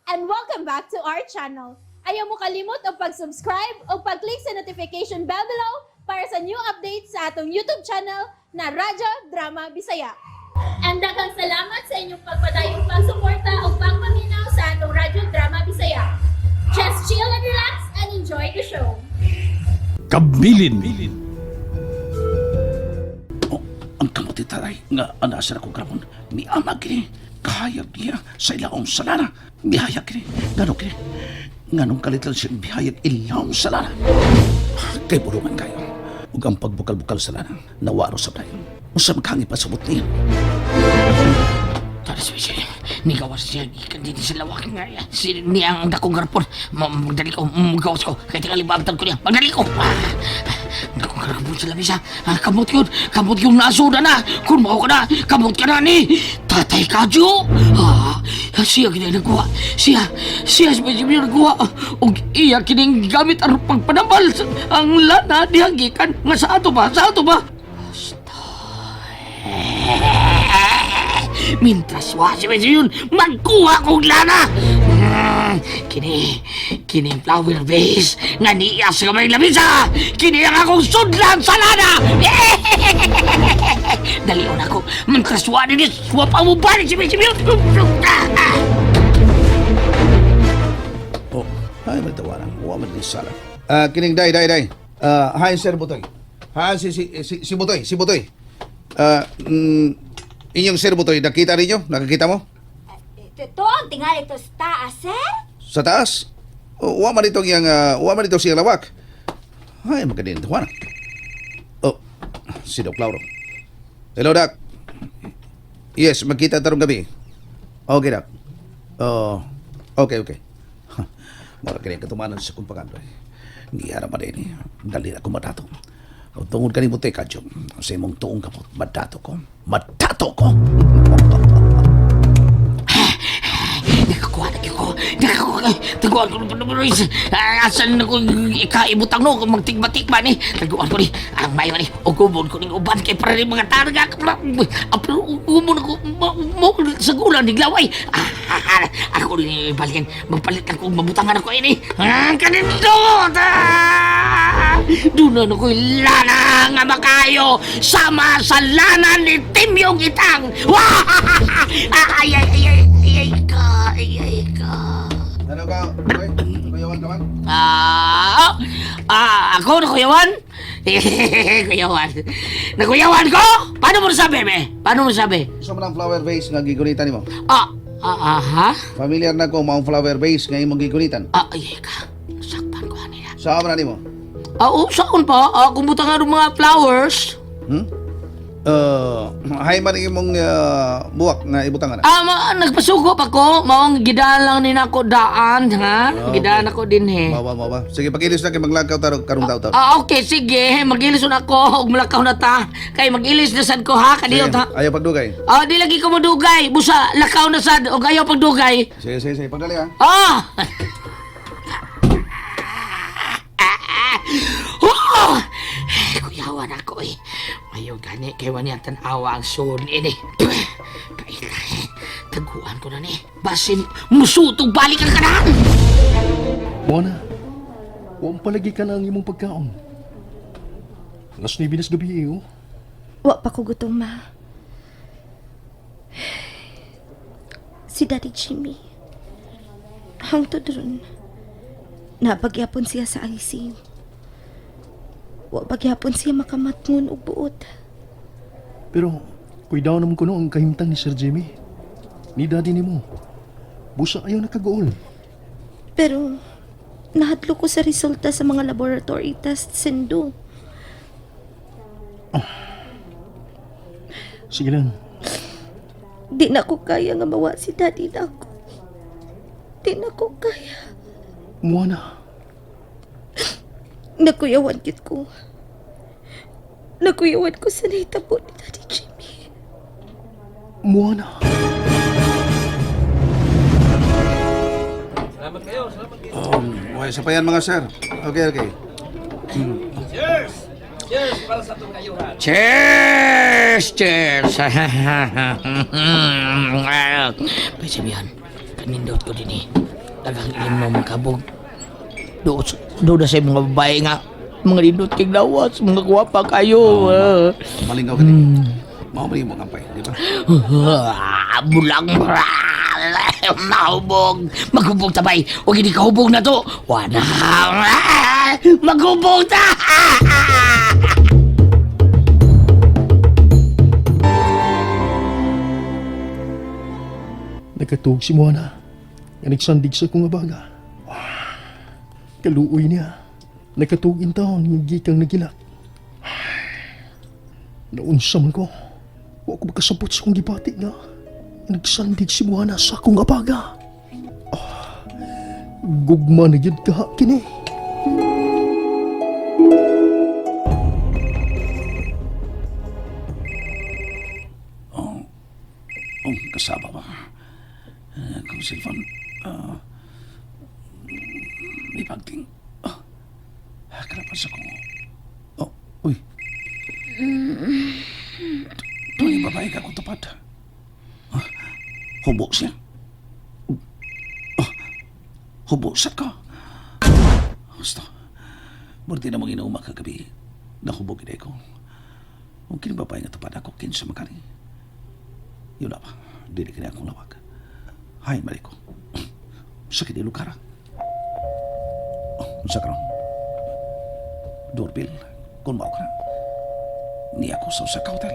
And welcome back to our channel. Ayaw mo kalimot og pag-subscribe o pag-click sa notification bell below para sa new updates sa atong YouTube channel na Radyo Drama Bisaya. And daghang salamat sa inyong pagpadayong pagsuporta o pagpaminaw sa atong Radyo Drama Bisaya. Just chill and relax and enjoy the show. Kabilin. Oh, ang kamot ni taray nga ana sa akong grabon. Miamag kini. Kahayag niya sa ilaong salana. Mihayag kini. Ngano kini? Nganong kalit lang siyang bihayag ilaong salana? Kay bulungan kayo. Ug ang pagbukal-bukal sa lana, nawaro sa dayon. Unsa maghangi pa sa niya? Tara si siya. Nigawas siya. Gikan dito sa lawak nga. Si niya ang dakong garpon. Magdali ko. Magawas ko. Kaya tingali baabtan ko niya. Magdali ko. Dakong garpon sa lamisa. Kamot yun. Kamot yung nasuda na. Kung mao ka na. Kamot ka na ni. Tatay Kadyo. Siya kini nagkuha. Siya. Siya si Benjamin nagkuha. Og iya kining gamit aron pagpanambal. Ang lana dihagikan. Nga sa ato ba? Sa ato ba? Mintras wa si Benjamin magkuha kog lana. Kini, kini ang flower vase nga niya sa kamay lamisa. Kini ang akong sudlan sa lana. Dalion ako. Mintras wa ni wa pa mo balik si Benjamin. Oh, ay magtawaran. Wa man ni sala. Kining day day day. Hi Sir Butoy. Ha si si si, si Butoy, si Butoy. Inyong Sir Butoy, nakita ninyo? Nakakita mo? Ito ang tingali ito sa taas, sir. Sa taas. Oh, wa man itong iyang wa man ito siyang lawak. Ay, magandang tawaran. Oh, si Doc Lauro. Hello, Doc. Yes, magkita tarong gabi. Okay, Doc. Oh, okay, okay. Mura kini katumanan sa kong pangando. Niyara pa din eh. Dali na ako madato. O tungod kani mo kadyo. Sa imong tuong kapot, madato ko. Madato ko! Nakakuha na ko. Nakakuha na. Taguan ko ng Luis. Asan na ko ikaibutang no? Kung magtigma-tigma ni. Taguan ko ni. Ang mayo ni. Ugumon ko ni uban kay para ni mga targa. Pero ugumon ko. Mo sa gulan ni Glaway. Ako ni balikan. Magpalit ako. Mabutangan ako ini. Kanindot! Doon na ko'y lana nga makayo sama sa lana ni Timyong Itang. Wah! Ay, ay, ay, ay, ay, ay ka, ay, ay ka. Ano ka? Okay? Kuyawan ka man? Ako, nakuyawan? Kuyawan. Nakuyawan ko? Paano mo nasabi, me? Paano mo nasabi? Gusto mo ng flower vase nga gigunitan nimo? Ha? Familiar na ko maong flower vase nga imong gigunitan. Ay, ka. Saktan ko, nila. Saan man na nimo? Oo, saan pa? Kung butang nga ng mga flowers. Hmm? Hay man imong buwak nga ibutangan na. Nagpasugo pa ko. Maong gidaan lang ni nako daan, ha? Okay. Gidaan ako din, he. Mawa, mawa. Sige, pagilis na kay maglakaw tarong karong taw-taw. Okay, sige. Magilis na ako. Ug malakaw na ta. Kay magilis na sad ko, ha? Sige, Kadiyot, ha? ayaw pagdugay. Di lagi ko modugay. Busa, lakaw na sad. Og ayaw pagdugay. Sige, sige, sige. Pagdali ha. Ah! Oh! Kuyawan ako eh. Mayo gani kay wani ang tan-awa ang sun ini. Paila eh. Taguan ko na ni. Basin musutog balik ang kanahan. Mona, huwag palagi ka na ang imong pagkaon. Alas 9 na sa gabi eh, oh. Wa pa ko gutom, ma. Si Daddy Jimmy. Hangtod ron. Napagyapon siya sa ICU. Wa pagyapon siya makamatngon og buot. Pero, kuidaw naman ko no ang kahimtang ni Sir Jimmy. Ni daddy ni mo. Busa ayaw nakagool. Pero nahadlo ko sa resulta sa mga laboratory tests sendo. Sige lang, Di na ko kaya nga mawa si Daddy na ako. Di na ko kaya. Moana. Nakuyawan gid ko. Nakuyawan ko sa nahitabo ni Daddy Jimmy. Moana. Okay, sa pa yan mga sir. Okay, okay. Cheers! Cheers! Pwede sabihan, kanindot ko din eh. Daghang ilim mo makabog. Do na sa mga babae nga. Mga nindot kay lawas, mga gwapa kayo. Ah. Malingaw ka din. Mao man mo kampay, di ba? Ah, bulang mahubog. Maghubog tabay. O hindi kahubog na to. Wala. Maghubog ta. Nakatug si Moana. Nga nagsandig sa kong abaga. Kaluoy niya. Nakatug in taon nga gikang nagilak. Naunsa man ko. Wa ko makasabot sa kong gibati nga. Nagsandig si Moana sa akong abaga. Ah, gugma na gyud ka kini. Oh, kasaba ba? Kung cellphone. May pagting. Oh, karapan sa kong. Oh, uy. Tuloy babae ka kung tupad. Ah, hubo siya. Oh, hubo sa ka. Gusto. Murti na mong inuuma kagabi. Nahubo gid ko. Kung kini babae nga tupad ako, kinsa makani. Yun na ba? Dili kini akong lawag. Hay, mali ko. Sakit ilo kara. Oh, unsa karon? Doorbell. Kung mao ka na. Niya ko sa usa ka hotel.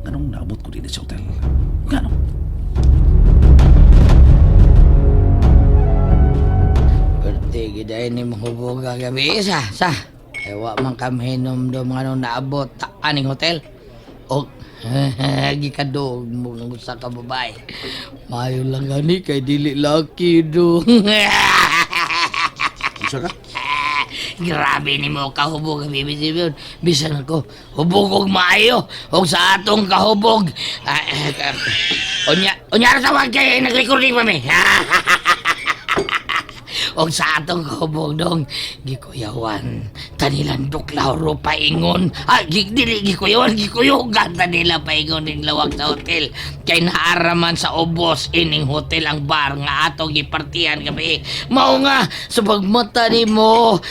Nganong naabot ko din sa hotel? Nganong? Pwede giday ni mahubog kagabi. Sa, sa. Ewa man kami hinumdum nga nung naabot ta aning hotel. O, gikadog mo ng usa ka babae. Mayo lang gani kay dili lucky do. Unsa ka? Grabe ni mo kahubog ang bibi Simeon. Bisan ako, hubog og maayo og sa atong kahubog. Ah, ah, unya, unya ra tawag kay nag-recording pa mi. Og sa atong kahubog dong gikuyawan tanilan duklaw ro paingon. Ah, dili gikuyawan, gikuyugan tanila paingon ning lawak sa hotel. Kay naaraman sa ubos ining hotel ang bar nga atong gipartihan gabi. Mao nga sa pagmata nimo,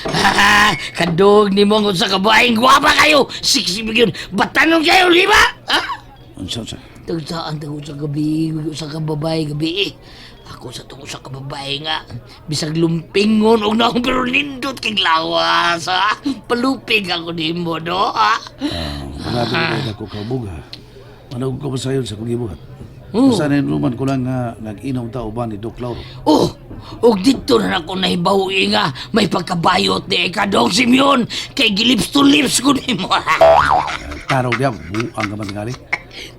kadog nimo ang usa ka babaeng gwapa kayo. Sexy ba yun? Batanon kayo, di ba? Ha? Unsa, unsa? Tagsaan tag usa gabi, usa ka babae gabi eh. Ako sa tong usa ka babae nga bisag lumpingon og naong pero nindot kay lawas ha. Palupig ako nimo do ha. Grabe na ako kahubog ha. Manaog ko pa sayon sa kong gibuhat. Oh. Basta na inuman ko lang nga nag-inom ta uban ni Doc Lauro. Oh, og dito na ako nahibaw nga may pagkabayot ni ka dong Simeon kay gilips to lips ko nimo. Taraw diya, buang ka man tingali.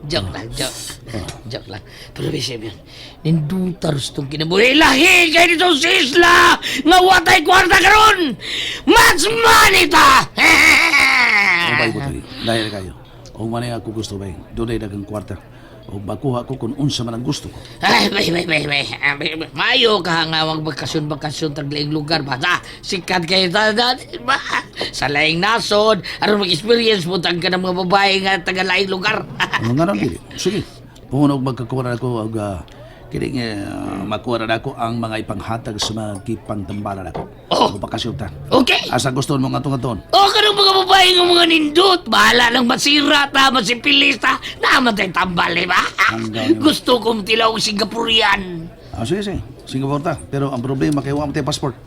Joke lang, joke. Joke lang. Pero may Simeon, ninduta ros tong kinabuhi. Lahi kay nito sa isla nga watay kwarta karon. Mas money ta! Ang bay mo dahil kayo. O manay ako gusto bay, doon ay dagang kwarta. O makuha ko kung unsa man ang gusto ko. Ay, bay, bay, bay, bay. Ah, bay, bay. Mayo ka nga wag bakasyon-bakasyon tag laing lugar ba? Ta, sikat kayo ta, ta, ba? Sa laing nasod, aron mag-experience mo tag ka ng mga babae nga taga laing lugar. Ano nga nang dili? Sige, puno og magkakuha na ako og kini nga makuha na ako ang mga ipanghatag sa mga gipangtambalan ako. Oh. O bakasyon ta. Okay. Asa gusto mo nga tungaton? O, kanong mga babae nga mga nindot. Bahala lang masira ta, masipilis ta. Naman tayo tambal, di ba? Hanggang- Gusto kong tilaw Singaporean. Ah, sige, sige. Singapore ta. Pero ang problema kay wa man tayo passport.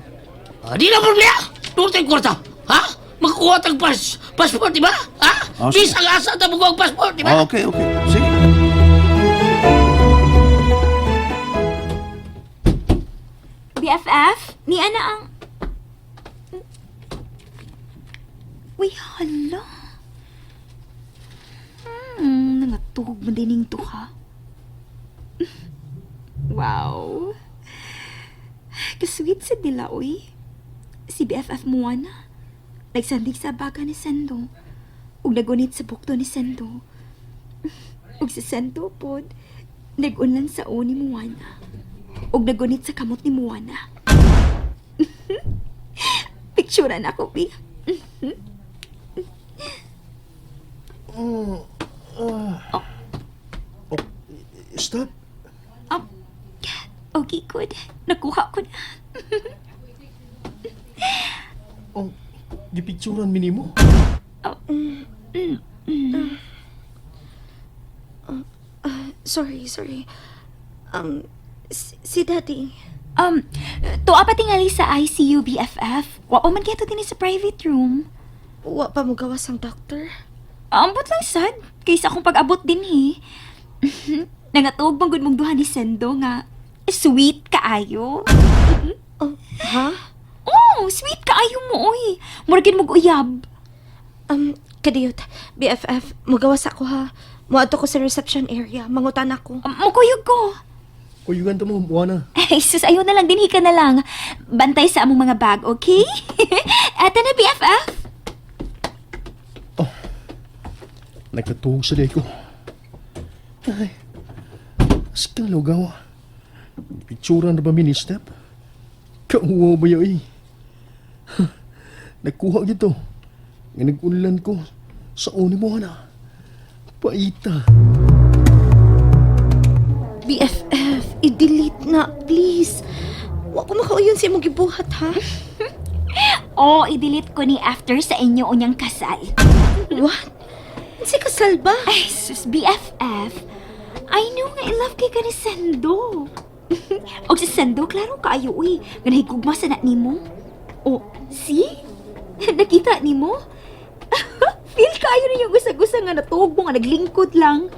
Ah, di na problema. Doon tayo kwarta. Ha? Magkuha tag passport, di ba? Ha? Oh, sige. Bisag asa ta magkuha og passport, di ba? Ah, okay, okay. Sige. BFF, ni ana ang... Uy, hala. Nangatug man din ning tuha. Wow. Kasweet sa dila, uy. Si BFF Moana. Nagsandig sa baga ni Sendo. Ug nagunit sa bukto ni Sendo. Ug si Sendo pod, nag-unlan sa o ni Moana. Ug nagunit sa kamot ni Moana. Picturean ako, Bi. Stop. Okay, good. Nakuha ko na. Oh, gipicturan mi nimo. Sorry, sorry. Si Daddy. Tuwa pa tingali sa ICU, BFF. Wa pa man kaya to dinhi sa private room. Wa pa mo gawas ang doctor? Ambot lang sad. Kaysa akong pag-abot din eh. Nangatuog bang gud mong duha ni Sendo nga sweet kaayo. Oh, ha? Oh, sweet kaayo mo oy. Murag gid mog uyab. Kadiyot, BFF, mugawas ako ha. Muadto ko sa reception area, mangutan ako. Mukuyog ko. Kuyugan to mo, Moana. Ay, sus, ayaw na lang, dinhi ka na lang. Bantay sa among mga bag, okay? Ata na, BFF. Nagkatuog sa day ko. Ay, askan lugaw. Picturan na ba mi ni Step? Kauwa ba yun eh? Nagkuha gito. Nga nag-unlan ko sa uni mo na. Paita. BFF, i-delete na, please. Wa ko makauyon sa imong gibuhat ha. Oh, i-delete ko ni after sa inyo unyang kasal. What? Si kasal ba? Ay, sus, BFF. I know nga in love kay ka ni Sendo. Og si Sendo, klaro kaayo, uy. Nga nahigugma sa na nimo. Oh, see? Nakita nimo? Feel kaayo ninyong usag-usa nga natuog mo nga naglingkod lang.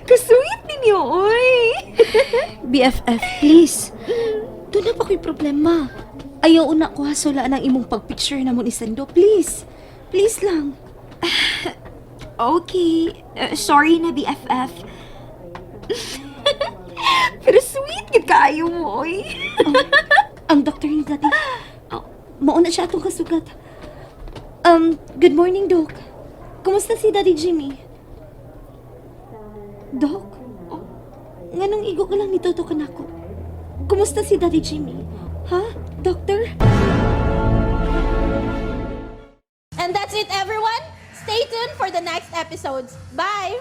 Kasweet ninyo, uy. BFF, please. Doon na pa ko'y problema. Ayaw una ko hasula ng imong pagpicture na mo ni Sendo, please. Please lang. Okay. Sorry na, BFF. Pero sweet gid kaayo mo, oy. Ang doktor ni Daddy. Oh, mauna siya atong kasugat. Good morning, Doc. Kumusta si Daddy Jimmy? Doc? Oh, nganong igo ka lang nito ka nako? Kumusta si Daddy Jimmy? Ha? Doctor? And that's it, everyone. Stay tuned for the next episodes. Bye!